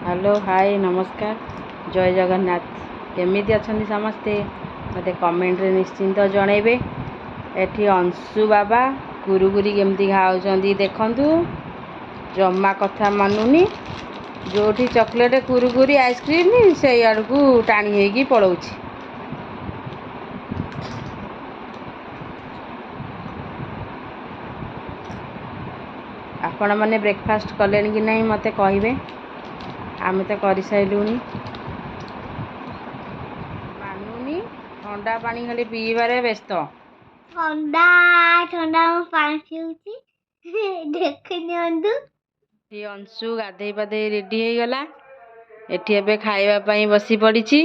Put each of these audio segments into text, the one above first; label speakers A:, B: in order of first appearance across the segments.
A: Hello, ହାଏ, ନମସ୍କାର, ଜୟ ଜଗନ୍ନାଥ। କେମିତି ଅଛନ୍ତି ସମସ୍ତେ, ମୋତେ କମେଣ୍ଟରେ ନିଶ୍ଚିନ୍ତ ଜଣାଇବେ। ଏଠି ଅଂଶୁ ବାବା କୁରୁକୁରି କେମିତି ଖାଉଛନ୍ତି ଦେଖନ୍ତୁ। ଜମା କଥା ମାନୁନି। ଯେଉଁଠି ଚକୋଲେଟ୍, କୁରୁକୁରି, ଆଇସ୍କ୍ରିମ୍, ସେଇ ଆଡ଼କୁ ଟାଣି ହେଇକି ପଳାଉଛି। ଆପଣମାନେ ବ୍ରେକଫାଷ୍ଟ କଲେଣି କି ନାହିଁ ମୋତେ କହିବେ। ଆମେ ତ କରିସାରିଲୁଣି। ମାନୁନି, ଥଣ୍ଡା ପାଣି ଖାଲି ପିଇବାରେ ବ୍ୟସ୍ତ।
B: ଥଣ୍ଡା ଥଣ୍ଡା ମୁଁ ପାଣି ପିଉଛି, ଦେଖି ନିଅନ୍ତୁ।
A: ଏଠି ଅଂଶୁ ଗାଧେଇ ପାଧେଇ ରେଡ଼ି ହେଇଗଲା। ଏଠି ଏବେ ଖାଇବା ପାଇଁ ବସି ପଡ଼ିଛି।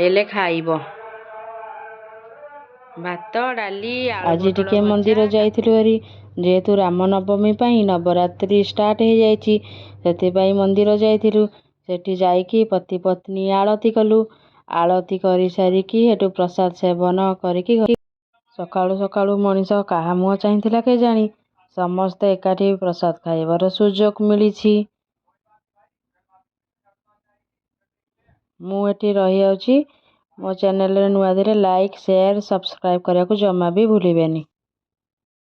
A: ଏଲେ ଖାଇବ ଭାତ, ଡାଲି, ଆଳୁ
C: ଆଜି
A: ପୋଟଳ
C: ଟିକେ
A: ଭଜା।
C: ମନ୍ଦିର ଯାଇଥିଲୁ ଭାରି, ଯେହେତୁ ରାମନବମୀ ପାଇଁ ନବରାତ୍ରି ଷ୍ଟାର୍ଟ ହେଇଯାଇଛି, ସେଥିପାଇଁ ମନ୍ଦିର ଯାଇଥିଲୁ। ସେଠି ଯାଇକି ପତି ପତ୍ନୀ ଆଳତି କଲୁ। ଆଳତି କରିସାରିକି ସେଠୁ ପ୍ରସାଦ ସେବନ କରିକି, ସକାଳୁ ସକାଳୁ ମଣିଷ କାହା ମୁହଁ ଚାହିଁଥିଲା କେଜାଣି, ସମସ୍ତେ ଏକାଠି ପ୍ରସାଦ ଖାଇବାର ସୁଯୋଗ ମିଳିଛି। ମୁଁ ଏଠି ରହିଯାଉଛି। ମୋ ଚ୍ୟାନେଲରେ ନୂଆ ଥିଲେ ଲାଇକ୍, ସେୟାର, ସବସ୍କ୍ରାଇବ୍ କରିବାକୁ ଜମା ବି ଭୁଲିବେନି।